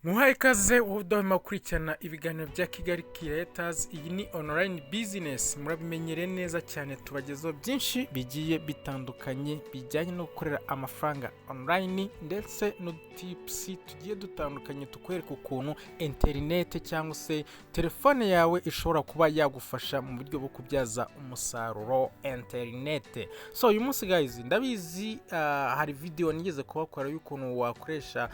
Muhaye ikaze wowe udahwema gukurikirana ibiganiro bya Kigali Creators. Iyi ni online business, murabimenyereye neza cyane. Tubagezaho byinshi bigiye bitandukanye bijyanye no gukorera amafaranga online, ndetse n'udutips tugiye dutandukanye tukwereka ukuntu interineti cyangwa se telefone yawe ishobora kuba yagufasha mu buryo bwo kubyaza umusaruro interineti. So uyu munsi guys, ndabizi hari video nigeze kubakora y'ukuntu wakoresha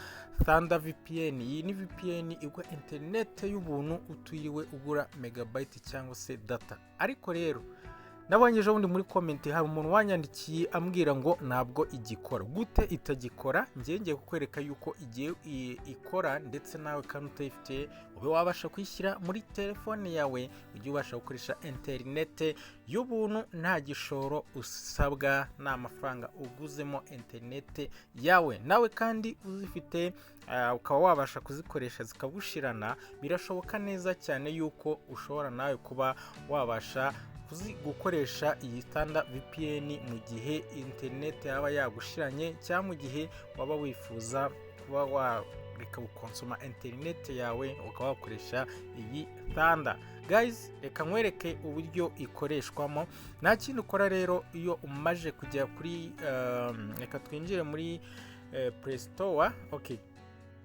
Thunder VPN. Iyi ni VPN iguha interineti y'ubuntu utiriwe ugura megabyte cyangwa se data. Ariko rero nabonye ejo bundi muri comment hari umuntu wanyandikiye ambwira ngo ntabwo igikora. Gute itagikora? Ngiye ngiye kukwereka yuko igiye ikora, ndetse nawe kandi utayifite ube wabasha kuyishyira muri telefone yawe, ujye ubasha gukoresha interineti y'ubuntu nta gishoro usabwa, nta mafaranga uguzemo interineti yawe. Nawe kandi uzifite ukaba wabasha kuzikoresha zikagushirana, birashoboka neza cyane yuko ushobora nawe kuba wabasha gukoresha iyi Thunder VPN mu gihe interineti yaba yagushiranye, cyangwa mu gihe waba wifuza kuba wareka gukonsoma interineti yawe ukaba wakoresha iyi Thunder. Guys, reka nkwereke uburyo ikoreshwamo. Nta kindi ukora rero iyo umaje kujya kuri reka twinjire muri Play Store. Okay,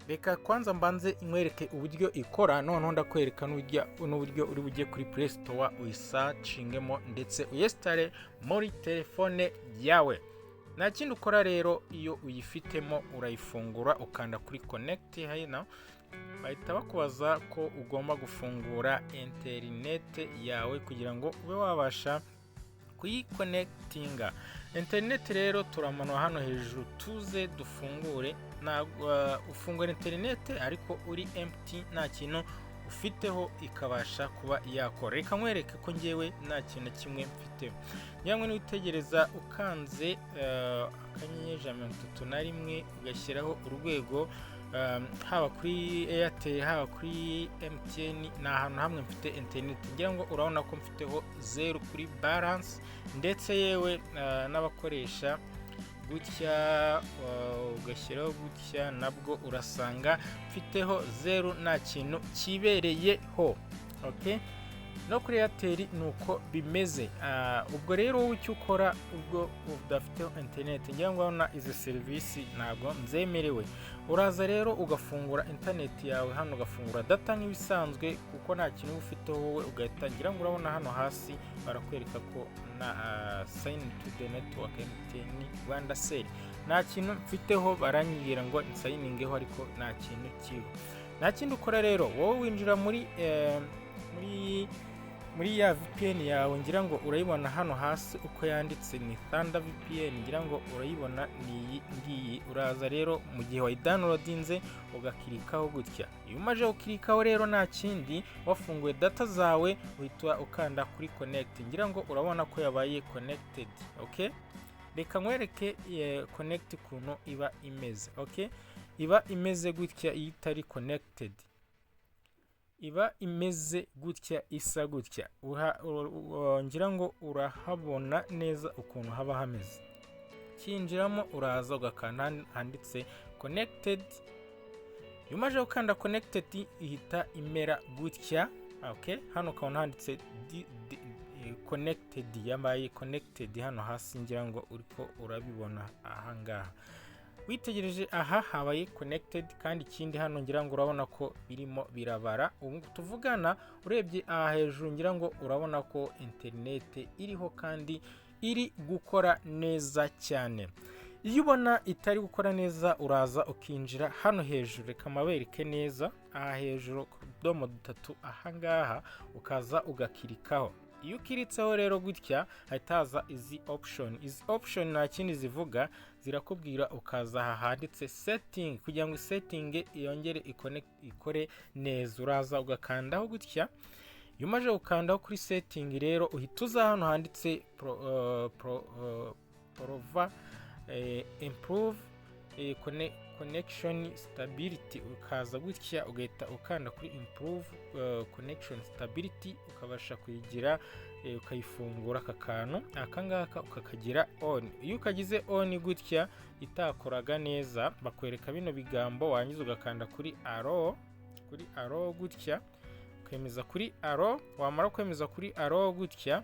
reka kwanza mbanze nkwereke uburyo ikora, noneho ndakwereka n'uburyo uri bujye kuri Play Store uyisearchingemo ndetse uyinstalle muri telefone yawe. Nta kindi ukora rero, iyo uyifitemo urayifungura, ukanda kuri connect. Hano bahita bakubaza ko ugomba gufungura interinete yawe kugira ngo ube wabasha kuyiconnectinga interineti. Rero turamanura hano hejuru, tuze dufungure. Ufungura interineti ariko uri empty, nta kintu ufiteho, ikabasha kuba yakora. Reka nkwereke ko ngewe nta kintu na kimwe mfiteho. Nyamwe niwitegereza, ukanze *131 ugashyiraho urwego, haba kuri Airtel, haba kuri MTN, ni ahantu hamwe mfite interineti. Ngira ngo urabona ko mfiteho 0 kuri balance. Ndetse yewe n'abakoresha gutya, ugashyiraho gutya, nabwo urasanga mfiteho 0, nta kintu kibereyeho. Okay, no kuri Airtel ni uko bimeze. Ubwo rero wowe icyo ukora ubwo udafite interineti, ngira ngo urabona izi serivisi ntabwo nzemerewe, uraza rero ugafungura interineti yawe hano, ugafungura data nk'ibisanzwe, kuko nta kintu uba ufiteho wowe, ugahita, ngira ngo urabona hano hasi barakwereka ko na sign to the network MTN Rwanda Cell, nta kintu mfiteho. Baranyibwira ngo nsigningeho, ariko nta kintu kiriho. Nta kindi ukora rero, wowe winjira muri ya VPN yawe. Ngira ngo urayibona hano hasi uko yanditse, ni Thunder VPN. Ngira ngo urayibona, ni iyi ngiyi. Uraza rero mu gihe wayidownloadinze, ugaclickaho gutya. Iyo umaze guclickaho rero, nta kindi, wafunguye data zawe, uhita ukanda kuri connect. Ngira ngo urabona ko yabaye connected. Okay, reka nkwereke connect ukuntu iba imeze. Okay, iba imeze gutya. Iyo itari connected iba imeze gutya, isa gutya. Ngira ngo urahabona neza ukuntu haba hameze. Kinjiramo, uraza ugakanda handitse connected. Iyo umaze gukanda connected, ihita imera gutya. Okay, hano ukabona handitse connected, yabaye connected hano hasi. Ngira ngo uriko urabibona ahangaha, witegereje aha habaye connected. Kandi ikindi, hano ngira ngo urabona ko birimo birabara. Ubu tuvugana, urebye aha hejuru, ngira ngo urabona ko interinete iriho kandi iri gukora neza cyane. Iyo ubona itari gukora neza, uraza ukinjira hano hejuru. Reka mabereke neza. Aha hejuru ku tudomo dutatu ahangaha, ukaza ugaclickaho. Iyo uclickitseho rero gutya, hahita haza izi option. Izi option nta kindi zivuga, zirakubwira ukaza aha handitse setting kugira ngo setting yongere ikore neza. Uraza ugakandaho gutya. Iyo umaze gukandaho kuri setting rero, uhita uza hano handitse prova improve connection stability. Ukaza gutya, ugahita ukanda kuri improve connection stability, ukabasha kuyigira. Ukayifungura aka kantu aka ngaka ukakagira on. Iyo ukagize on gutya itakoraga neza, bakwereka bino bigambo, warangiza ugakanda kuri allow, kuri allow gutya, ukemeza kuri allow. Wamara kwemeza kuri allow gutya,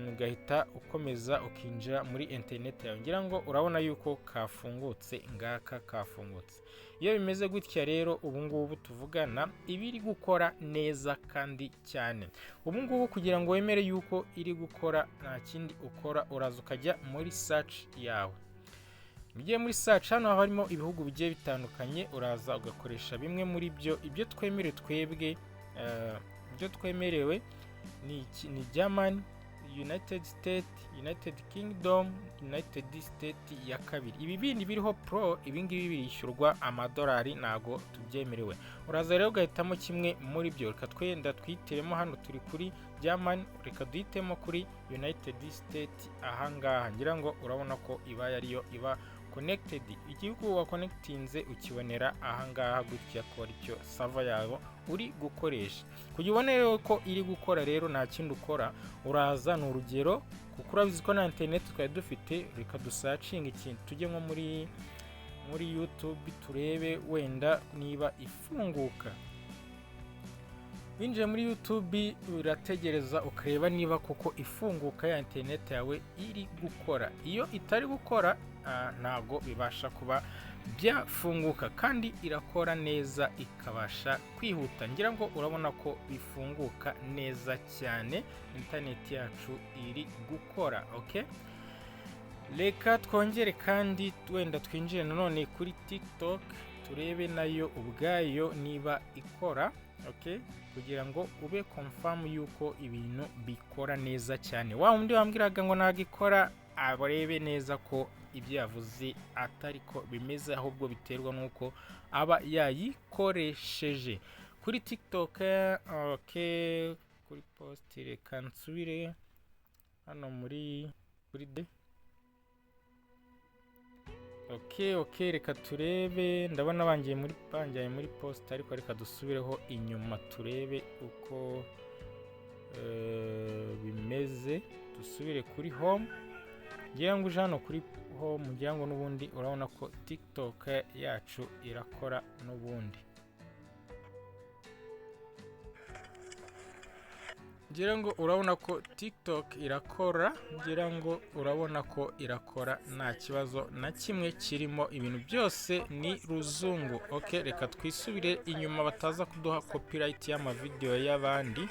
ugahita ukomeza ukinjira muri interineti yawe. Ngira ngo urabona yuko kafungutse, ngaka kafungutse. Iyo bimeze gutya rero, ubu ngubu tuvugana iba iri gukora neza kandi cyane. Ubu ngubu kugira ngo wemere yuko iri gukora, nta kindi ukora, uraza ukajya muri search yawe. Ugiye muri search, hano haba harimo ibihugu bigiye bitandukanye, uraza ugakoresha bimwe muri byo. Ibyo twemerewe twebwe, ibyo twemerewe ni iki? Ni Germany, United State, United Kingdom, United State ya kabiri. Ibi bindi biriho pro, ibi ngibi birishyurwa amadolari, ntago tubyemerewe. Uraza rero ugahitamo kimwe muri byo. Reka twenda twihitiremo, hano turi kuri Germany, reka duhitemo kuri United State ahangaha. Ngira ngo urabona ko iba ariyo iba connected. Igihugu waconnectinze ukibonera ahangaha gutya ko aricyo server yawe uri gukoresha. Kugira ubone rero ko iri gukora rero, nta kindi ukora, uraza, ni urugero, kuko urabizi ko nta interineti twari dufite, reka dusearchinge ikintu, tujye nko muri YouTube turebe wenda niba ifunguka. Winjiye muri YouTube, urategereza ukareba niba koko ifunguka, ya interineti yawe iri gukora. Iyo itari gukora, ntabwo bibasha kuba byafunguka, kandi irakora neza ikabasha kwihuta. Ngira ngo urabona ko bifunguka neza cyane, interineti yacu iri gukora. Okay, reka twongere kandi wenda twinjire nanone kuri TikTok, turebe nayo ubwayo niba ikora. Okay, kugira ngo ube confirm yuko ibintu bikora neza cyane, wa wundi wambwiraga ngo ntabwo ikora arebe neza ko ibyo yavuze atari ko bimeze, ahubwo biterwa n'uko aba yayikoresheje. Kuri TikTok, okay, kuri post, reka nsubire hano muri kuri de. Okay, reka turebe. Ndabona bangiye muri banjyanye muri post, ariko reka dusubireho inyuma turebe uko bimeze. Dusubire kuri home. Ngira ngo uje hano kuri home, ngira ngo n'ubundi urabona ko TikTok yacu irakora n'ubundi. Ngira ngo urabona ko TikTok irakora, ngira ngo urabona ko irakora, nta kibazo na kimwe kirimo, ibintu byose ni ruzungu. Okay, reka twisubire inyuma bataza kuduha copyright y'amavidewo y'abandi.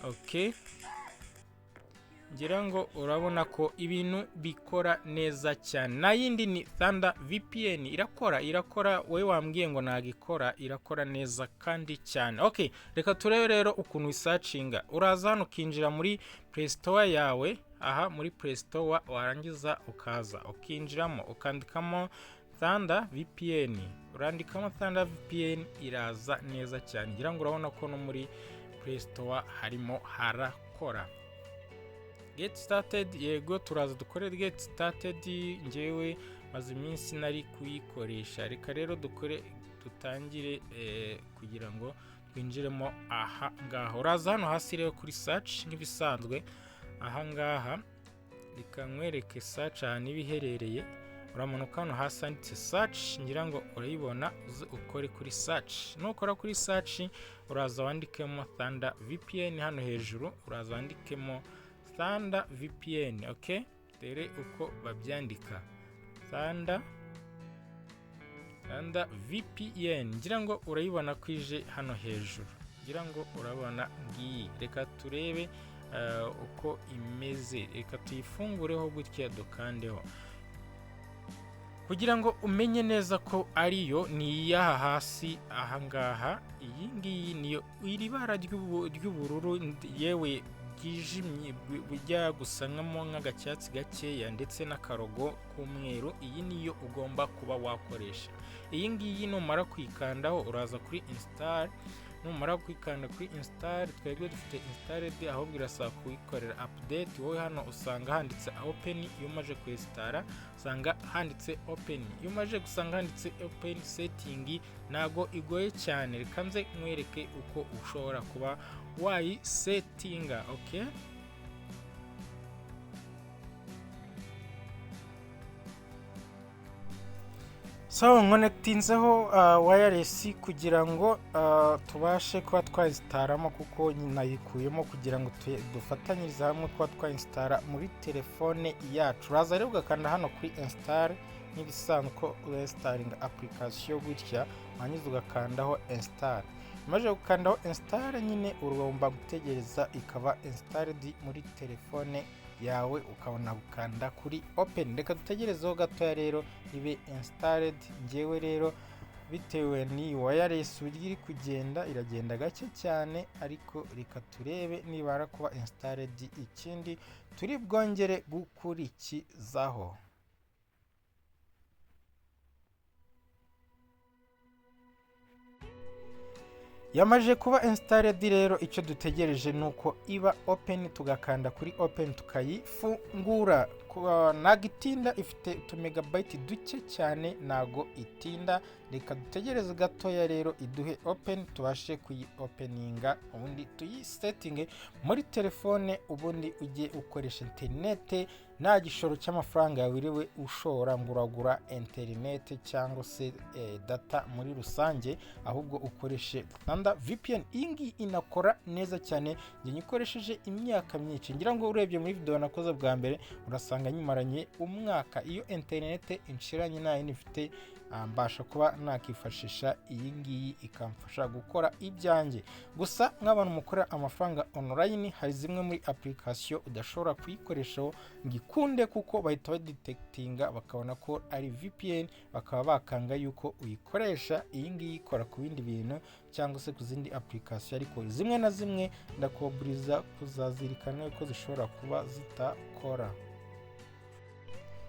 Okay, ngira ngo urabona ko ibintu bikora neza cyane. Nta yindi, ni Thunder VPN, irakora, irakora. Wowe wambwiye ngo ntabwo ikora, irakora neza kandi cyane. Okay, reka turebe rero ukuntu wisearchinga. Uraza hano ukinjira muri Play Store yawe, aha muri Play Store, warangiza ukaza ukinjiramo ukandikamo Thunder VPN. Urandikamo Thunder VPN, iraza neza cyane. Ngira ngo urabona ko no muri Play Store harimo harakora. Get started, yego, turaza dukore get started. Ngewe maze iminsi nari kuyikoresha, reka rero dukore dutangire kugira ngo twinjiremo aha ngaha. Uraza hano hasi rero kuri search nk'ibisanzwe aha ngaha, reka nkwereke search ahantu iba iherereye. Uramanuka hano hasi handitse search, ngira ngo urayibona, uze ukore kuri search. Nukora kuri search, uraza wandikemo Thunder VPN hano hejuru, uraza wandikemo Thunder VPN. Okay, dore uko babyandika, Thunder VPN. Ngira ngo urayibona ko ije hano hejuru, ngira ngo urabona ngiyi. Reka turebe uko imeze, reka tuyifungureho gutya, dukandeho kugira ngo umenye neza ko ariyo. Ni iyaha hasi ahangaha, iyi ngiyi niyo, iri bara ry'ubururu yewe bwijimye bujya gusa nk'agacyatsi gakeya ndetse n'akarogo k'umweru. Iyi niyo ugomba kuba wakoresha, iyi ngiyi. Numara kuyikandaho, uraza kuri install. Numara kwikanda kuri install, twebwe dufite installed, ahubwo irasaba kuyikorera update. Wowe hano usanga handitse open. Iyo umaze kuyinstalla usanga handitse open. Iyo umaze gusanga handitse open, setting ntago igoye cyane. Reka nze nkwereke uko ushobora kuba wayisettinga. Okay, so nconnectinzeho wireless kugira ngo tubashe kuba twayinstallamo, kuko nayikuyemo kugira ngo dufatanyirize hamwe kuba twayinstalla muri telefone yacu. Uraza rero ugakanda hano kuri install nk'ibisanzwe ko urinstallinga application gutya, warangiza ugakandaho install. Umaze gukandaho install nyine, ugomba gutegereza ikaba installed muri telefone yawe, ukabona gukanda kuri open. Reka dutegerezeho gatoya rero ibe installed. Ngewe rero bitewe n'iyi wireless uburyo iri kugenda, iragenda gake cyane, ariko reka turebe nibara kuba installed, ikindi turi bwongere gukurikizaho. Yamaze kuba installed rero, icyo dutegereje ni uko iba open, tugakanda kuri open tukayifungura. Ntago itinda, ifite utumegabyte duke cyane, ntago itinda. Reka dutegereze gatoya rero iduhe open, tubashe kuyi openinga, ubundi tuyisettinge muri telefone, ubundi ujye ukoresha interinete nta gishoro cy'amafaranga wiriwe ushora ngo uragura interinete cyangwa se data muri rusange, ahubwo ukoreshe Thunder VPN. Iyi ngiyi inakora neza cyane, njye nyikoresheje imyaka myinshi. Ngira ngo urebye muri video nakoze bwa mbere, urasanga nyimaranye umwaka. Iyo interinete inshiranye nta yindi mfite, mbasha kuba nakifashisha iyi ngiyi ikamfasha gukora ibyanjye. Gusa nk'abantu mukorera amafaranga online, hari zimwe muri application udashobora kuyikoreshaho ngo ikunde, kuko bahita badetectinga bakabona ko ari VPN, bakaba bakanga yuko uyikoresha. Iyi ngiyi ikora ku bindi bintu cyangwa se ku zindi application, ariko zimwe na zimwe ndakoburiza kuzazirikana ko zishobora kuba zitakora.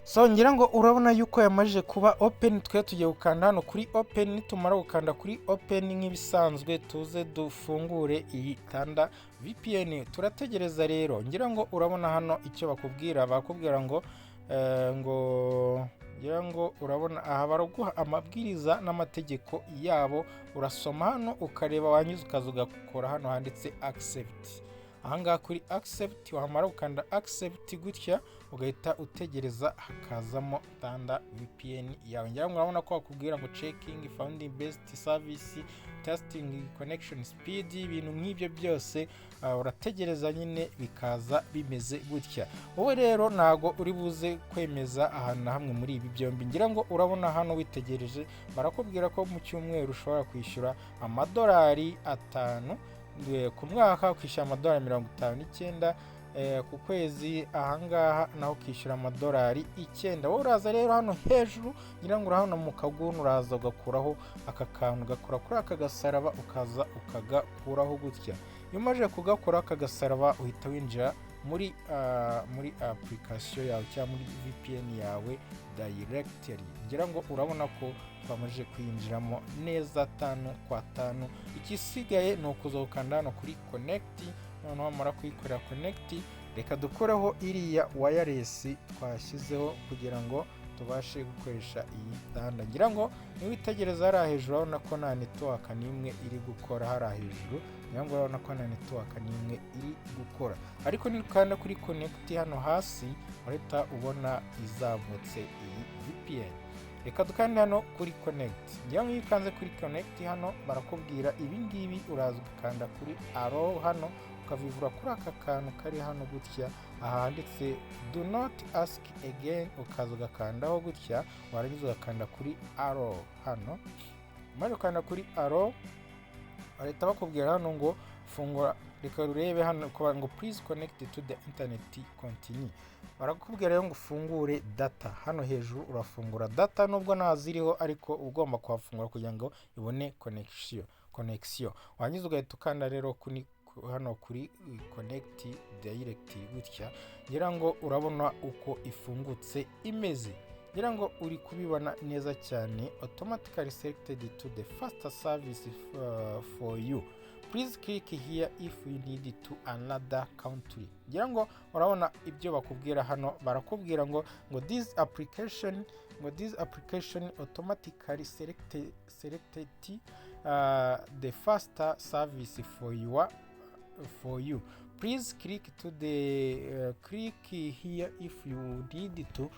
So ngira ngo urabona yuko yamaze kuba open. Twe tugiye gukanda hano kuri open. Nitumara gukanda kuri open nk'ibisanzwe, tuze dufungure iyi Thunder VPN. Turategereza rero. Ngira ngo urabona hano icyo bakubwira, bakubwira ngo ngo ngira ngo urabona aha baraguha amabwiriza n'amategeko yabo. Urasoma hano ukareba, wanyuze ukaza ugakora hano handitse accept, ahangaha kuri accept. Wamara gukanda accept gutya, ugahita utegereza hakazamo Thunder VPN yawe. Ngira ngo urabona ko bakubwira ngo checking, finding best service, testing connection speed, ibintu nk'ibyo byose. Urategereza nyine bikaza bimeze gutya. Wowe rero ntago uri buze kwemeza ahantu na hamwe muri ibi byombi. Ngira ngo urabona hano witegereje, barakubwira ko mu cyumweru ushobora kwishyura amadolari 5, ku mwaka ukishyura amadolari 59, ku kwezi ahangaha naho ukishyura amadolari 9. Wowe uraza rero hano hejuru, ngira ngo urabona mu kaguni, uraza ugakuraho aka kantu, ugakora kuri aka gasaraba, ukaza ukagakuraho gutya. Iyo umaze kugakora aka gasaraba, uhita winjira muri application yawe cyangwa muri VPN yawe directly. Ngira ngo urabona ko twamaze kwinjiramo neza tanu kwa tanu. Igisigaye ni ukuza gukanda hano kuri connect. Noneho wamara kuyikorera connect, reka dukoreho iriya wireless twashyizeho kugira ngo tubashe gukoresha iyi Thunder. Ngira ngo niwitegereza hariya hejuru, urabona ko nta network n'imwe iri gukora hariya hejuru. Ngira ngo urabona ko nta network n'imwe iri gukora, ariko nukanda kuri connect hano hasi, urahita ubona izamutse iyi VPN. Reka dukande hano kuri connect. Ngira ngo iyo ukanze kuri connect hano, barakubwira ibi ngibi. Uraza ugakanda kuri allow hano, ukavivura kuri aka kantu kari hano gutya, aha handitse do not ask again, ukaza ugakandaho gutya, warangiza ugakanda kuri allow hano. Umaze gukanda kuri allow, bahita bakubwira hano ngo fungura. Reka urebe hano ngo please connect to the internet, continue. Barakubwira rero ngo ufungure data hano hejuru. Urafungura data nubwo ntaziriho, ariko ugomba kuhafungura kugira ngo ibone connection. Warangiza ugahita ukanda rero kuri hano kuri connect direct gutya. Ngira ngo urabona uko ifungutse imeze. Ngira ngo uri kubibona neza cyane: "Automatically selected to the faster service for you. Please click here if you need to another country." Ngira ngo urabona ibyo bakubwira hano. Barakubwira ngo this application automatically selected the faster service for you. Please click here if you need to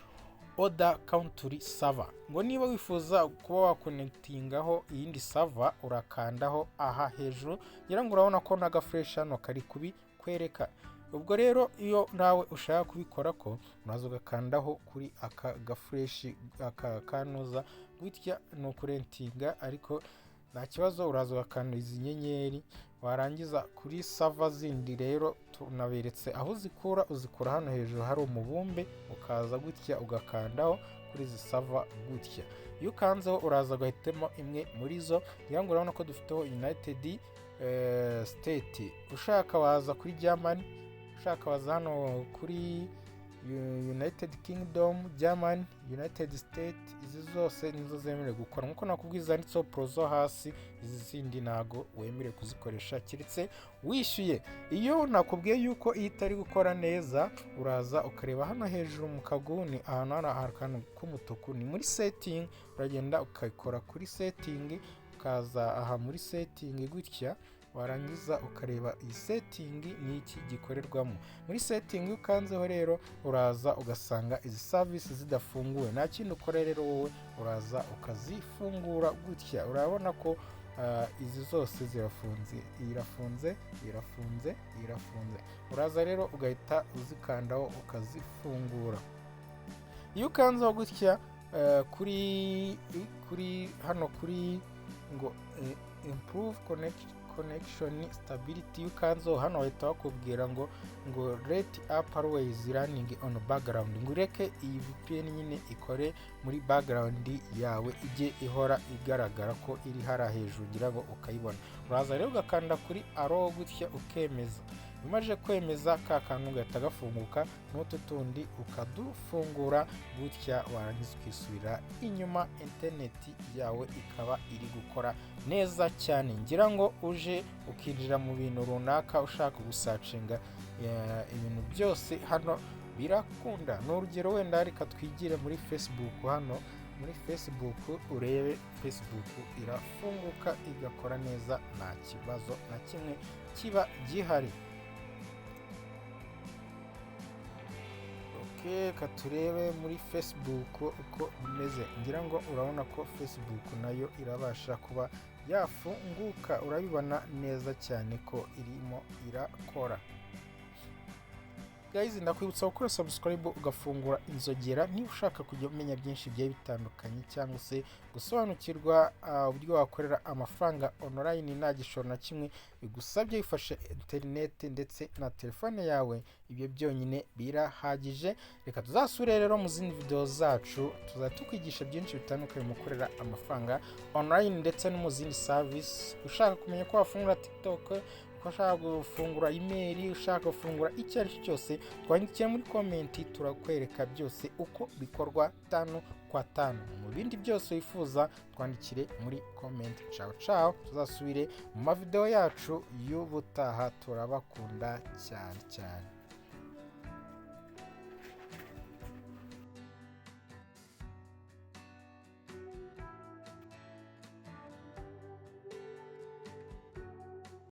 other country server." Ngo niba wifuza kuba waconnectingaho iyindi server, urakandaho aha hejuru. Ngira ngo urabona ko n'agaflèche hano kari kubikwereka. Ubwo rero iyo nawe ushaka kubikora ko uraza ugakandaho kuri aka gaflèche, aka kanuza gutya, ni ukurentinga, ariko nta kibazo. Uraza ugakanda izi nyenyeri, warangiza kuri server zindi rero tunaberetse aho uzikura. Uzikura hano hejuru hari umubumbe, ukaza gutya ugakandaho kuri izi server gutya. Iyo ukanzeho, uraza ugahitamo imwe muri zo. Ngira ngo urabona ko dufiteho United State. Ushaka waza kuri Germany, ushaka waza hano kuri United Kingdom, Germany, United State. Izi zose nizo zemerewe gukora nkuko nakubwiye zanditseho pro zo hasi. Izi zindi ntago wemerewe kuzikoresha keretse wishyuye. Iyo nakubwiye yuko iyo itari gukora neza, uraza ukareba hano hejuru mu kaguni, ahantu hari akantu k'umutuku, ni muri setting. Uragenda ukayikora kuri setting, ukaza aha muri setting gutya, warangiza ukareba iyi setting ni iki gikorerwamo muri setting. Iyo ukanzeho rero, uraza ugasanga izi service zidafunguwe. Nta kindi ukora rero wowe, uraza ukazifungura gutya. Urabona ko izi zose zirafunze, iyi irafunze, iyi irafunze, iyi irafunze. Uraza rero ugahita uzikandaho ukazifungura. Iyo ukanzeho gutya kuri hano kuri ngo "Improve connection stability", iyo ukanzeho hano bahita bakubwira ngo "Let app always running on background", ngo ureke iyi VPN nyine ikore muri background yawe, ijye ihora igaragara ko iri hariya hejuru, ngira ngo ukayibona. Uraza rero ugakanda kuri allow gutya, ukemeza. Umaze kwemeza, ka kantu gahita gafunguka, n'utu tundi ukadufungura gutya, warangiza ukisubira inyuma, interineti yawe ikaba iri gukora neza cyane. Ngira ngo uje ukinjira mu bintu runaka, ushaka gusearchinga ibintu byose hano birakunda. Ni urugero wenda reka twigire muri Facebook. Hano muri Facebook urebe, Facebook irafunguka igakora neza, nta kibazo na kimwe kiba gihari. Reka turebe muri Facebook uko bimeze. Ngira ngo urabona ko Facebook nayo irabasha kuba yafunguka. Urabibona neza cyane ko irimo irakora. Guys, ndakwibutsa gukora subscribe, ugafungura inzogera niba ushaka kujya umenya byinshi bigiye bitandukanye, cyangwa se gusobanukirwa uburyo wakorera amafaranga online nta gishoro na kimwe bigusabye, wifashe interineti ndetse na telefone yawe. Ibyo byonyine birahagije. Reka tuzasure rero mu zindi video zacu, tuzajya tukwigisha byinshi bitandukanye mu gukorera amafaranga online ndetse no mu zindi service. Ushaka kumenya ko wafungura TikTok, ko ushaka gufungura email, ushaka gufungura icyo ari cyo cyose, twandikire muri comment, turakwereka byose uko bikorwa tanu kwa tanu. Mu bindi byose wifuza, twandikire muri comment. Ciao ciao, tuzasubire mu mavideo yacu y'ubutaha. Turabakunda cyane cyane.